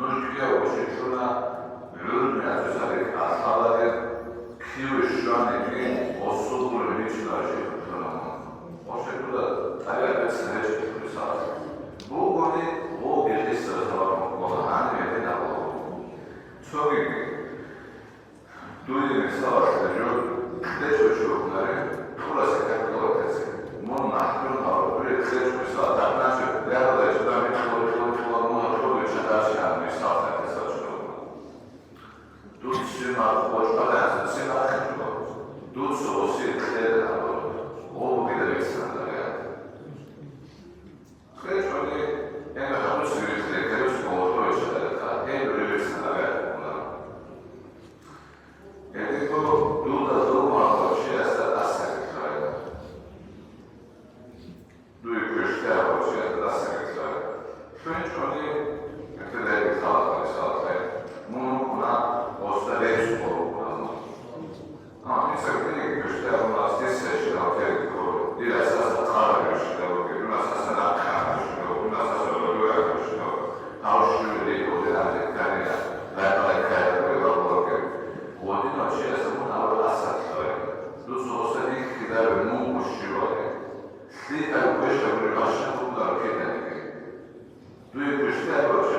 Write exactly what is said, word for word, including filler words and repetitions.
Нуж кӀиявго чи лъуна, гӀурмиялъуса рикӀкӀалъаларел, киве щваниги гъосул гъуреб бичӀчӀуларев чи лъуна мун. Гъосе дуда тӀалаб бецин речӀчӀеб мисалалъе. Бугони, гъоги гьесда жаваб ккола, гьаниб гьедин абула. Цогиги, дуе мисалалъе жо кьечӀо чи вукӀунаре, тӀурасе как кьола кьезе. Мун махӀрум гьаву, дуе кьечӀо мисал, тӀаднашеб, рядалда чӀуда микьго-микьго-микьго мун гьоркьоб чӀадарщинаб мисал кьезе чӀуна. Дуца щиб махъ бокьараб, щиб махъ хӀинчӀо, дуца гъосие кьеда гьабур, гъо бугила бицана гьабиялъ. КьечӀони, гьеб гьабуцеб рихье, гьеб гъоркьо ичӀараб, гьеб рибицана гьабиялъ букӀуна. Гьединго дуда дургьун гьабурав чиясда тӀаса рихьарай. Дуе квешлъи гьабурав чиясда тӀаса рихьарай. ХӀинчӀони, гьеб лъалаха мисалалъе, мун вукӀуна, гъосда рецц ккола вукӀуна мун. А, дица квешлъи гьабуна, дица щинав тел ккола, дир асаса хъараб щинав вугев, дун асаса нахъ хъараб щинав, дун асаса гӀодор гьабурав щинав, гьав щули, гьудин гьабизе кканила, гьайкъа-гьайкъа гьабурав вугев. Гьудинав чияс мун гьабураб тӀаса рихьарай. Дуца гъосда рихьидаби мун гъущивали. Лъикъай квеш гьабураб машина букӀунаро киданиги. Дуе квешлъи гьабурав чи